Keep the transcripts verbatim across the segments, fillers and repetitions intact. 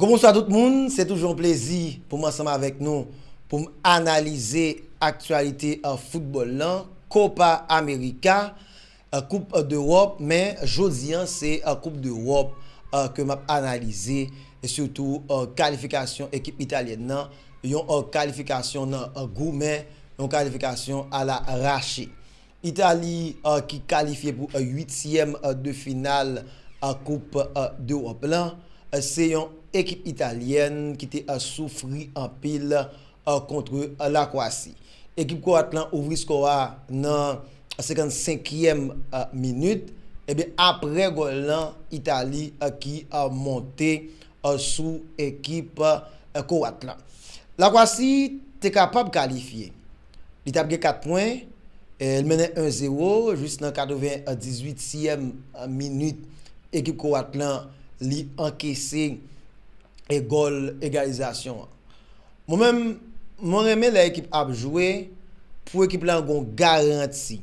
Bonswa tout moun, se toujou yon plezi pou m ansanm avèk nou pou m analize aktyalite, euh, foutbòl lan, Copa America, euh, Koup, euh, dewòp, men jodi an se, euh, Koup dewòp, euh, ke m ap analize, e sitou, euh, kalifikasyon ekip italyèn nan, yon, euh, kalifikasyon nan, euh, goumen, yon kalifikasyon alarache. Itali, euh, ki kalifye pou, euh, uityèm, euh, de final, euh, Koup, euh, dewòp lan, euh, se yon ekip italyèn ki te, euh, soufri anpil, euh, kont, euh, Lakwasi. Ekip kwat lan ouvri skò a nan senkannsenkyèm, euh, minit. Ebyen, aprè gòl lan, Itali, euh, ki, euh, monte, euh, sou ekip, euh, kwat lan. Lakwasi te kapab kalifye. Li t ap gen kat pwen, eh, li mennen en zewo jis nan katrevendizuityèm minit. Ekip kwat lan, li ankese, eh, gòl egalizasyon an. Mwen menm, mwen renmen lè ekip ap jwe, pou ekip la gon garanti,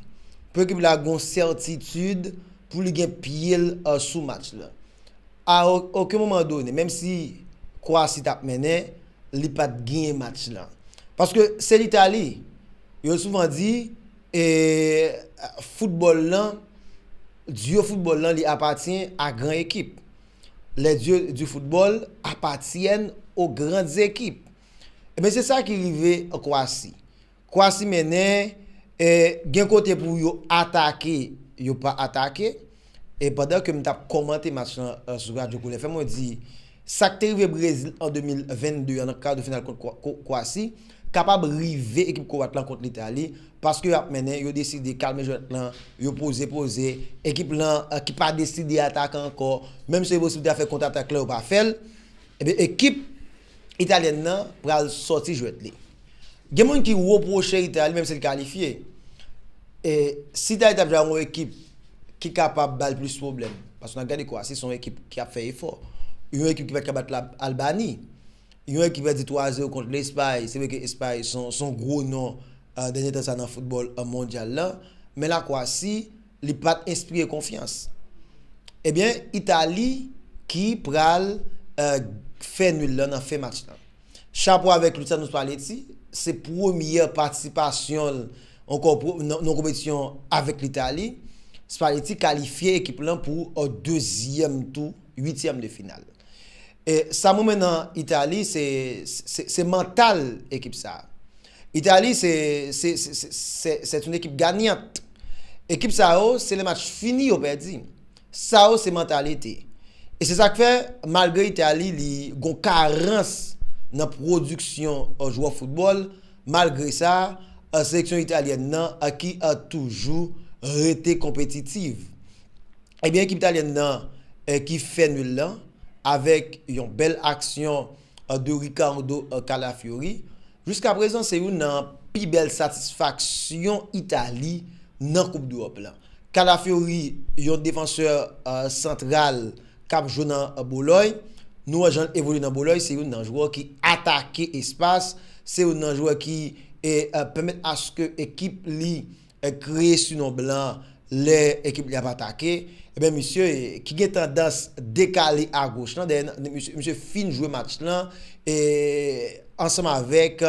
pou ekip la gon sètitid, pou li gen pye l, eh, sou match la. A o-, okenn moman done, menm si Kwasi t ap mennen, li pa t genyen match lan. Paske se Litali. Yo souvan di, e, foutbòl lan, dye foutbòl lan, li apatyen a gran ekip. Les dieux du football appartiennent aux grandes équipes. Ebyen, se sa ki rive Kwasi. Kwasi mennen, e, gen kote pou yo atake, yo pa atake. E pandan ke m t ap kòmante match lan, e, sou Radyo Koulè Fèm, mwen di, sa k te rive Brezil an de mil vennde an nan kado final kont Kwa-, Ko-, Kwasi, kapab rive ekip Kwat lan kont Litali, paske y ap mennen, yo deside kalme jwèt lan, yo poze, poze, ekip lan, e, ki pa deside atake ankò, menm si yo gen posiblite a fè kontratak lan, yo pa fè l. Ebyen, ekip italyèn nan pral sòti jwèt li. Gen moun ki repwoche Itali, menm si l kalifye. E si Itali t ap jwe ak yon ekip ki kapab ba l plis pwoblèm, paske n ap gade Kwasi, se yon ekip ki ap fè efò. Yon ekip ki pa t ka bat la, Albani. Yon ekip ki pèdi twa zewo kont Lespay. Se vre ke Espay se yon, se yon gwo non, e, dènye tan sa nan foutbòl, e, mondyal la. Men Lakwasi, li pa t enspire konfyans. Ebyen, Itali ki pral, e, fè nil lan nan fen match lan. Chapo avèk Luciano Spalletti, se premyè patisipasyon l ankò pwo-, nan, nan konpetisyon avèk Litali. Spalletti kalifye ekip lan pou, e, dezyèm tou, uityèm de final. E sa m renmen nan Itali, se, se, se mantal ekip sa a. Itali, se, se, se, se, se, c'est une équipe gagnante. Ekip sa yo, se lè match fini, yo pèdi. Sa yo, se mantalite. E se sa k fè, malgre Itali, li gon karans nan pwodiksyon, e, jwè foutbòl, malgre sa, e, seleksyon italyèn nan, e, ki, e, toujou rete konpetitiv. Ebyen, ekip italyèn nan, e, ki fè nil lan, avèk yon bèl aksyon, e, de Riccardo, e, Calafiori, jiskaprezan, se youn nan pi bèl satisfaksyon Itali nan Koup dewòp lan. Calafiori, yon defansè, e, santral k ap jwe nan, e, Bolòy. Nou wè jan l evolye nan Bolòy, se youn nan jwè ki atake espas, se youn nan jwè ki, e, e, pèmèt aske ekip li, e, kreye sinon blan lè ekip li ap atake. Ebyen, misye, e, ki gen tandans dekale agoch lan, dayè, misye, misye fin jwe match lan, e, ansanm avèk,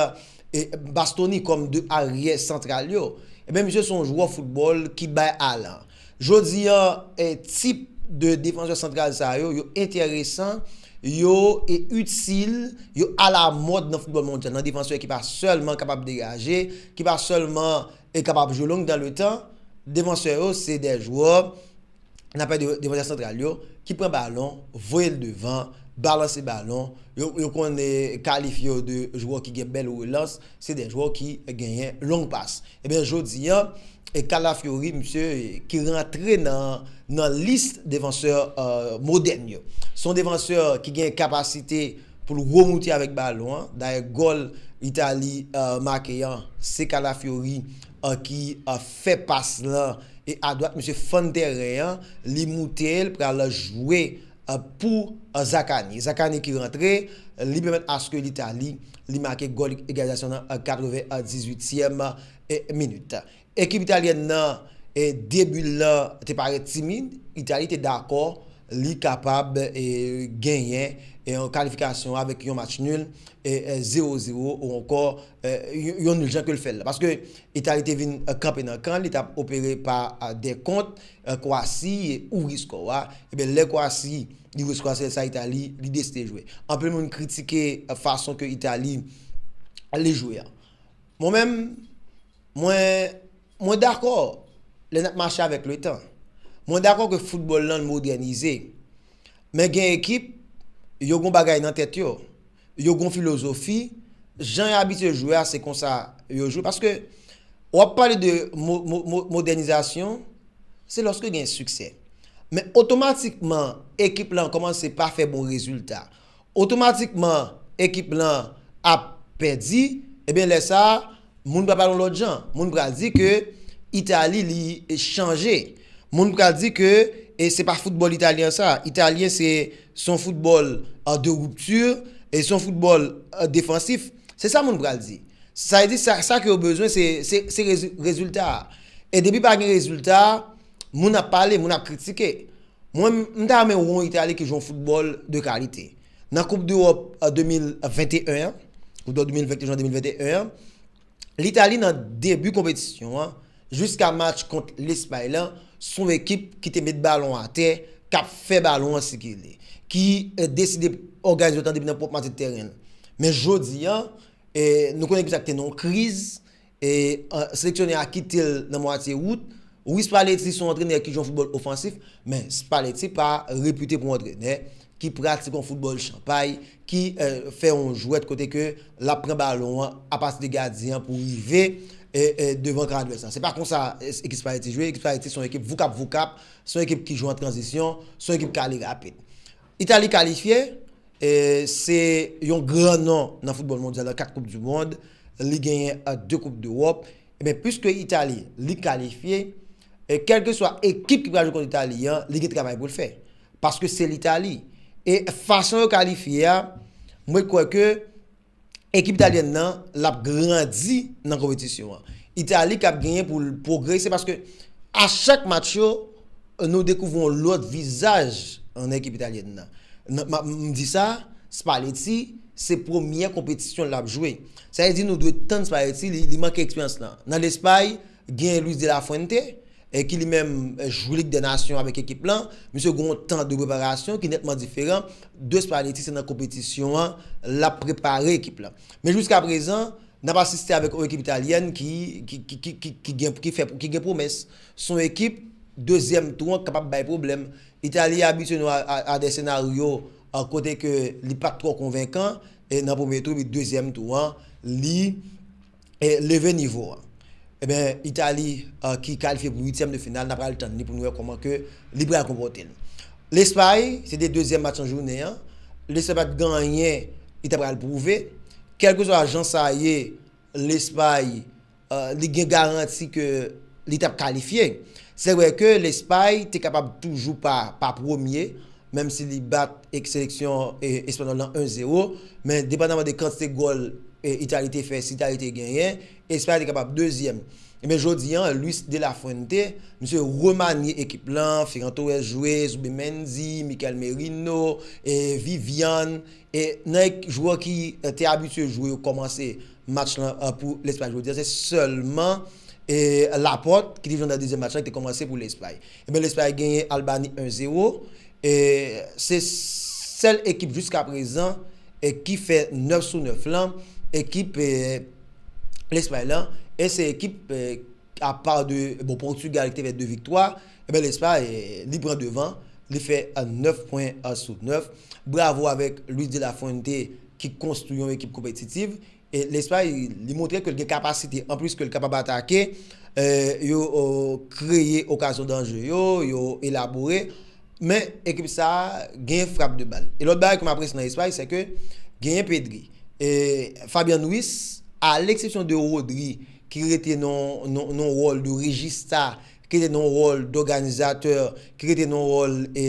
e, Bastoni kòm de aryè santral yo. Ebyen, misye se yon jwè foutbòl ki bay alan. Jodi an, e, tip de defansè santral sa yo, yo enteresan, yo, e, itil, yo alamòd nan foutbòl mondyal, nan defansè ki pa sèlman kapab degaje, ki pa sèlman e kapab jwe long dan le tan, defansè yo se de jwè, n ap pale de defansè santral yo, ki pran balon, voye l devan, balanse balon, yo, yo konn kalifye yo de jwè ki gen bèl relans, se de jwè ki genyen long pas. Ebyen, jodi an, e Calafiori, misye, e, ki rantre nan, nan lis defansè, e, modèn yo. Se yon defansè ki gen kapasite pou l remoute avèk balon an. Dayè, gòl Itali, e, make an, se Calafiori, e, ki, e, fè pas lan. E adwat, misye fann tèren an, li moute l, pral jwe, e, pou, e, Zaccagni. Zaccagni ki rantre, li pèmèt aske Litali, li make gòl egalizasyon nan, e, katrevendizuityèm, e, minit. Ekip italyèn nan, e, debi lan te parèt timid. Itali te dakò li kapab e, genyen e, yon kalifikasyon avèk yon match nul, e, e, zewo zewo ou ankò e, yon yon nul jan ke l fè l la. Paske Itali te vin e, kanpe nan kan, li t ap opere pa e, dèkont, e, Kwasi ouvri skò a. Ebyen, lè Kwasi li ouvri skò a, se sa Itali li deside jwe. Anpil moun kritike e, fason ke Itali li jwe a. Mwen menm, mwen, mwen dakò lè n ap mache avèk letan. Mwen dakò ke foutbòl lan modènize. Men gen ekip, yo gon bagay nan tèt yo. Yo gon filozofi, jan yo abitye jwe a, se konsa yo jwe. Paske w ap pale de mo, mo, mo, modènizasyon, se lòske gen siksè. Men otomatikman, ekip lan kòmanse pa fè bon rezilta. Otomatikman, ekip lan ap pèdi, ebyen lè sa a, moun pral pale yon lòt jan. Moun pral di ke Itali li chanje. Moun pral di ke e se pa foutbòl italyen sa. Italyen se se yon foutbòl e, de ripti, e se yon foutbòl e, defansif. Se sa moun pral di. Sa vle di sa, sa ke yo bezwen se, se, se rezi- rezilta a. E depi pa gen rezilta, moun ap pale, moun ap kritike. Mwen, m ta renmen wè yon Itali ki jwe yon foutbòl de kalite. Nan Koup Dewòp e, de mil venteyen an, Koup Dewòp de mil venteyen an, Litali nan debi konpetisyon an, jiska match kont Lespay lan, se yon ekip ki te met balon atè, k ap fè balon an sikile, ki e, deside òganize yo depi nan pwòp matye tèren l. Men jodi a, e, nou konnen ekip sa ki te nan yon kriz, e, an, seleksyonè a kite l nan mwatye wout. Wi, Spalletti se yon antrenè ki jwe yon foutbòl ofansif, men Spalletti pa repite pou yon antrenè ki pratik yon foutbòl chanpay, ki e, fè yon jwèt kote ke l ap pran balon an apati de gadyen an pou rive e, e, devan kan advès lan. Se pa konsa e, ekip Spalletti jwe. Ekip Spalletti se yon ekip voukap voukap, se yon ekip ki jwe an tranzisyon, se yon ekip k ale rapid. Itali kalifye, e, se yon gran non nan foutbòl mondyal lan, kat Koup di Mond, li genyen e, de Koup Dewòp. Ebyen, piske Itali, li kalifye, e kèlkeswa ekip ki pral jwe kont Itali an, li gen travay pou l fè. Paske se Litali. E fason yo kalifye a, mwen kwè ke ekip italyèn nan, l ap grandi nan konpetisyon an. Itali k ap genyen pou l pwogrese paske a chak match yo, nou dekouvri yon lòt vizaj nan ekip italyèn nan. Nan, m, m di sa, Spalletti, se premyè konpetisyon l ap jwe. Sa vle di nou dwe tann Spalletti, li, li manke eksperyans lan. Nan Lespay, gen Luis de la Fuente, e ki li menm e, jwe Lig dè Nasyon avèk ekip lan. Misye gen yon tan de preparasyon ki nètman diferan de Spalletti, se nan konpetisyon an l ap prepare ekip lan. Men jiska prezan, n ap asiste avèk yon ekip italyèn ki, ki, ki, ki, ki, ki gen, ki fè, ki gen pwomès. Se yon ekip, dezyèm tou an kapab bay pwoblèm. Itali abitye nou a, a, a de senaryo e, kote ke li pa t twò konvenkan, e nan premye tou, epi dezyèm tou an, li e, leve nivo a. Ebyen, Itali, e, ki kalifye pou uityèm de final, n ap pral tann li pou nou wè kòman ke li pral konpòte l. Lespay, se te dezyèm match nan jounen an. Lespay pa t gen anyen li ta pral pwouve. Kèlkeswa jan sa ye, Lespay, e, li gen garanti ke li t ap kalifye. Se vre ke Lespay te kapab toujou pa, pa premye, menm si li bat ek seleksyon e, espanyòl lan en zewo, men depandaman de kantite gòl e, Itali te fè, si Itali te genyen, Espay te kapab dezyèm. Ebyen, jodi an, Luis de la Fuente, misye remanye ekip lan, Ferran Torres jwe, Zubimendi, Mikel Merino, e, Vivian, e, nan ek- jwè ki e, te abitye jwe yo kòmanse match lan e, pou Lespay jodi an, se sèlman e, Laporte ki te jwe nan dezyèm match lan ki te kòmanse pou Lespay. Ebyen, Lespay genyen Albani en zewo, e se sèl ekip jiska prezan e ki fè nèf sou nèf lan, ekip e, Lespay lan, e se ekip e, apa de, bon, Pòtigal ki te fè de viktwa, ebyen Lespay e, li pran devan, li fè e, nèf pwen e, sou nèf. Bravo avèk Luis de la Fuente ki konstwi yon ekip konpetitiv. E Lespay, li montre ke l gen kapasite, anplis ke l kapab atake, e, yo e, kreye okazyon danje yo, yo elabore. Men ekip sa a gen frap de bal. E lòt bagay ke m apresye nan Espay, se ke genyen Pedri. E Fabian Ruiz, a leksepsyon de Rodri, ki rete nan, nan, nan wòl de rejista, ki rete nan wòl dòganizatè, ki rete nan wòl e,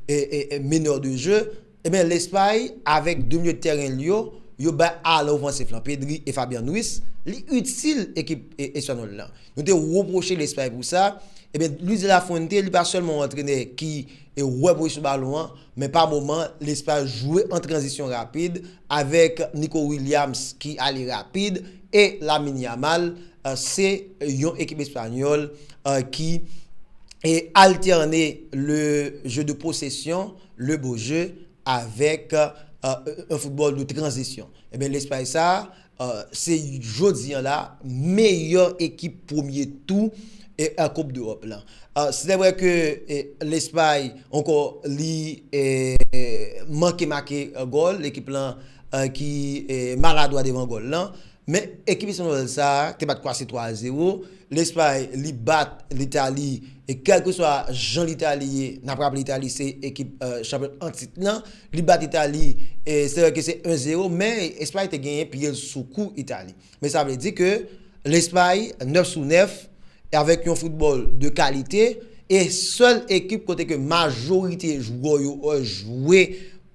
e, e, e menè de je, ebyen, Lespay, avèk de milye de tèren l yo, yo bay alan ofansif lan, Pedri e Fabian Ruiz, li itil ekip e, espanyòl lan. Nou te repwoche Lespay pou sa, Ebyen, Luis de la Fuente, li pa sèlman yon antrenè ki e wè pwogresyon balon an, men pa moman, Lespay jwe an tranzisyon rapid avèk Nico Williams ki ale rapid e Lamine Yamal. Se yon ekip espanyòl ki e altène le jeu de possession, le beau jeu, avèk yon foutbòl de tranzisyon. Ebyen, Lespay sa, se jodi an la meyè ekip premye tou e Koup Dewòp lan. Se vre ke Lespay ankò li manke make gòl, ekip lan ki maladwa devan gòl lan. Men ekip espanyòl sa te bat Kwasi twa a zewo. Lespay li bat Litali e kèlkeswa jan Litali ye, n ap raple Litali se ekip chanpyon an tit lan. Li bat Itali, e se vre ke se en zewo, men Espay te genyen pye l sou kou Itali. Men sa vle di ke Lespay nèf sou nèf avèk yon foutbòl de kalite e sèl ekip kote ke majorite jwè yo jwe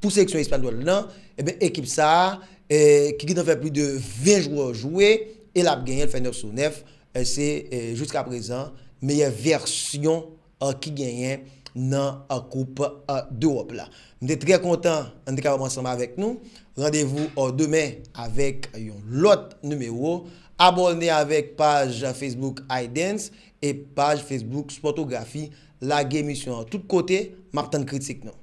pou seleksyon espanyòl lan, ebyen ekip sa a ki gentan fè plis de ven jwè jwe e l ap genyen, l fè nèf sou nèf. Se jiska prezan meyè vèsyon ki genyen nan Koup Dewòp la. M te trè kontan n te kapab ansanm avèk nou. Randevou demen avèk yon lòt nimewo. Abòne avèk paj Facebook iDance e paj Facebook Spòtografi. Lage emisyon an tout kote, m ap tann kritik nou.